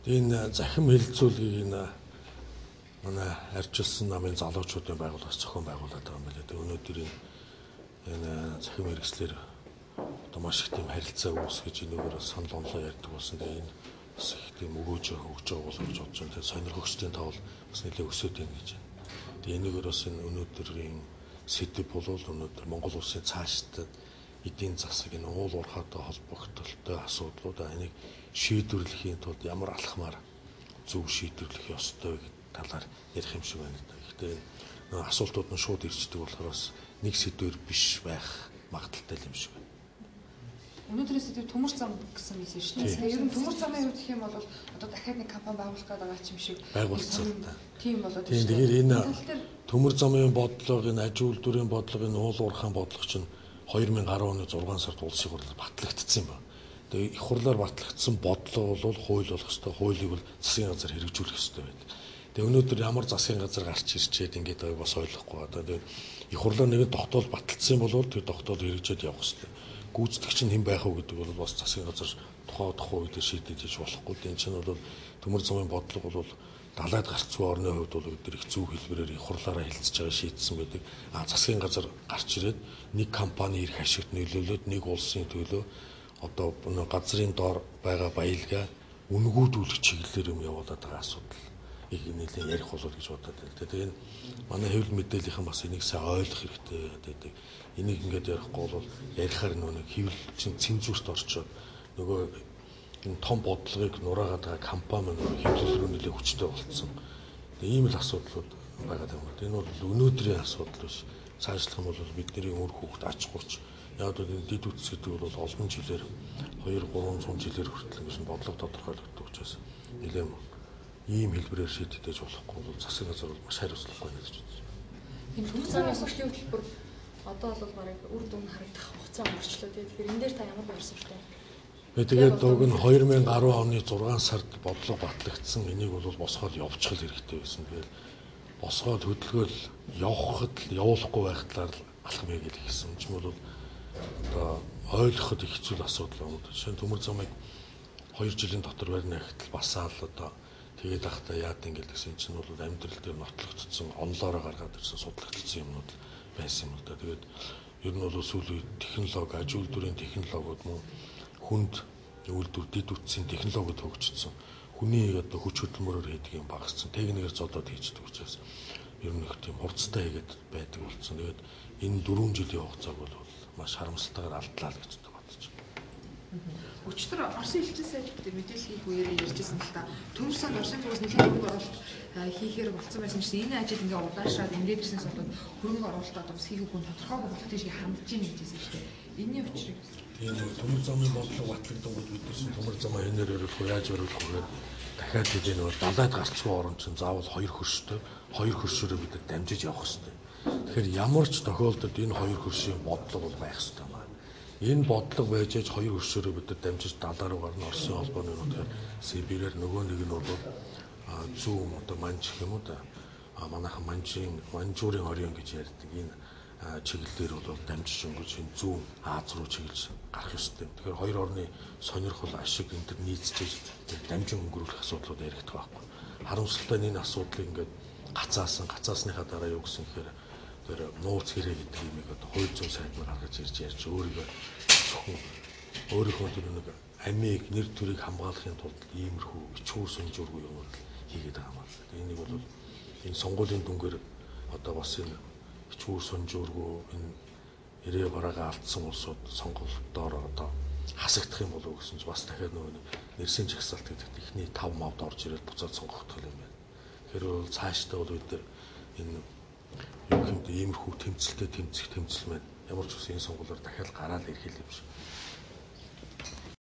Энэ захим хэлэлцүүлгийг энэ манай арчилсан намын залуучуудын байгууллагаас зохион байгуулад байгаа юм байна. Тэгээ өнөөдөр энэ захим хэрэгслэр одоо маш их тийм харилцаа үүсгэж энэгээр санал онолоо ярьдаг болсон. Тэгээ энэ бас их тийм өгөөж өгч байгаа болов гэж бодож байна. Тэгээ сонирхогчдын тоо бол бас нэлээд өсөд байна гэж. Тэгээ энэгээр бас энэ өнөөдрийн сэдэв бол өнөөдөр Монгол улсын цаашдад эдийн засаг энэ уул уурхайтай холбогдолтой асуудлууд энийг шийдвэрлэхийн тулд ямар алхмаар зөв шийдвэрлэх ёстой гэдэг талаар ярих юм шиг байна. Гэхдээ нөө асуултууд нь шууд ирчдэг болохоор бас нэг сэдвэр биш байх магадлалтай юм шиг байна. Өнөөдрийн сэдэв төмөр зам гэсэн байсан шүү дээ. Ер нь төмөр замын хувьд гэх юм бол одоо дахиад нэг компани байгуулах гээд байгаа юм шиг байгуулцсан л та. Тийм болоод байна. Тэгэхээр энэ төмөр замын бодлого, энэ аж үйлдвэрийн бодлого, энэ уул уурхайн бодлого чинь 2010 оны 6 сард улсын хурлаар батлагдсан юм байна. Тэгээ их хурлаар батлагдсан бодлого бол хууль болох ёстой. Хуулийг бол засгийн газар хэрэгжүүлэх ёстой байдаг. Тэгээ өнөөдөр ямар засгийн газар гарч ирчээд ингээд байгааг бас ойлгохгүй байна. Тэгээ их хурлаар нэгэн тогтоол баталсан бол тэр тогтоол хэрэгжээд явах ёстой. Гүйцэтгэгч нь хэн байх вэ гэдэг бол бас засгийн газар тухай үед шийдэж хийж болохгүй. Энэ чинь бол төмөр замын бодлого бол далайд гарцгүй орны хувьд бол бид их зөв хэлбэрээр их хурлаараа хэлцэж байгаа шийдсэн байдаг. А засгийн газар гарч ирээд нэг компани эрх ашигт нөлөөлөөд нэг улсын төлөө одоо газрын доор байгаа баялгаа үнгүүдүүлэх чиглэлээр юм явуулаад байгаа асуудал их нэлээд ярих болов гэж бодоод байна. Тэгээ энэ манай хэвлэл мэдээллийнхэн бас энийг сайн ойлгох хэрэгтэй гэдэг. Энийг ингээд ярихгүй бол ярихаар нөгөө хэвлэл чинь цензурт орчоод нөгөө энэ том бодлогыг нураагаад байгаа компани нөгөө хэвлэл рүү нэлээд хүчтэй болцсон. Тэгээ ийм л асуудлууд байгаа юм байна. Энэ бол өнөөдрийн асуудал биш. Цаашлах юм бол бидний үр хүүхд ач гуч яг бол энэ дэд үтс гэдэг бол олон жилээр 2 300 жилээр хүртэл ингэж бодлого тодорхойлогддог учраас нэлээд ийм хэлбэрээр шийдэгдэж болохгүй бол засгийн газар бол маш хариуцлагагүй байна гэж бодож байна. Энэ төмөр замын хөгжлийн хөтөлбөр одоо бол бараг үр дүн харагдах хугацаа өнгөрчлөө. Тэгэхээр энэ дээр та ямар байр суурьтай вэ? Тэгээд уг нь 2010 оны 6 сард бодлого батлагдсан. Энийг бол босгоод явуучих хэрэгтэй байсан. Тэгээд босгоод хөдөлгөөл явахад л явуулахгүй байх талаар алхам хийгээл хийсэн. Юм бол одоо ойлгоход их хэцүү асуудал юм. Жишээ нь төмөр замыг 2 жилийн дотор барина гэхтэл басаал одоо тэгээд ахта яад ингээд гэсэн чинь бол амьдрал дээр нотлогдсон, онлоороо гаргаад ирсэн, судлагдсан юмнууд байсан юм л да. Тэгээд ер нь бол сүүлийн технологи, аж үйлдвэрийн технологиуд мөн хүнд үйлдвэр дэд үтсийн технологиуд хөгжсөн. Хүний одоо хүч хөдөлмөрөөр хийдэг юм багассан. Техникээр зодоод хийждэг учраас ер нь их тийм хурцтай хийгээд байдаг болсон. Тэгээд энэ 4 жилийн хугацааг бол маш харамсалтайгаар алдлаа л гэж бодож байна. Өчигдөр Оросын элчин сайд мэдээлэл хийх үеэрээ ярьжсэн л та. Төмөр замд Оросын зүгээс нэлээд хөрөнгө оруулалт хийхээр болцсон байсан чинь энэ ажил ингээ удаашраад ингээд ирснээс болоод хөрөнгө оруулалт одоо бас хийх үгүй тодорхойгүй болох тийшээ хандж ийн гэж хэлсэн шүү дээ. Энийний учрыг тийм төмөр замын бодлого батлагдангууд бид нар төмөр замаа хэнээр оруулах уу, яаж оруулах вэ гэдэг дахиад хэдийн нөгөө далайд гарцгүй орон чинь заавал хоёр хөрштэй, хоёр хөршөөрөө бид нар дамжиж явах хэрэгтэй. Тэгэхээр ямар ч тохиолдолд энэ хоёр хөршийн бодлого бол байх хэрэгтэй юм аа. Энэ бодлого байж аж хоёр хөршөөрөө бид нар дамжиж далаа руу гарна. Оросын холбооны нутгаар Сибирээр нөгөө нэг нь бол зүүн одоо манж гэх юм уу да. Манайхан манжийн Манжуурын оройн гэж ярьдаг энэ чиглэлээр бол дамжиж өнгөрч энэ зүүн Аз руу чиглэж гарах ёстой. Тэгэхээр хоёр орны сонирхол ашиг энэ төр нийцэж дамжин өнгөрүүлэх асуудлууд яригдах байхгүй. Харамсалтай нь энэ асуудлыг ингээд гацаасныхаа дараа юу гэсэн гэхээр тэр нууц хэрэг гэдэг юмыг одоо хууль зүйн сайд нь гаргаж ирж ярьж өөрийгөө зөвхөн өөрийнхөө тэр нэг амийг нэр төрийг хамгаалахын тулд иймэрхүү ичхүүр сунжуургүй юмуд хийгээд байгаа юм байна. Энийг бол энэ сонгуулийн дүнгээр одоо бас энэ ичхүүр сунжуургүй энэ эрээ бараагаа алдсан улсууд сонголтоор одоо хасагдах юм болов уу гэсэн чинь бас дахиад нөгөө нэрсийн жагсаалт гэдэгт эхний 5 мавд орж ирээд буцаад сонгогдох юм байна. Тэгэхээр бол цаашдаа бол бид нар энэ юу гэмдэ иймэрхүү тэмцэлтэй тэмцэх тэмцэл маань ямар ч үсэн энэ сонгуулиар дахиад гараал ирэх юм шиг.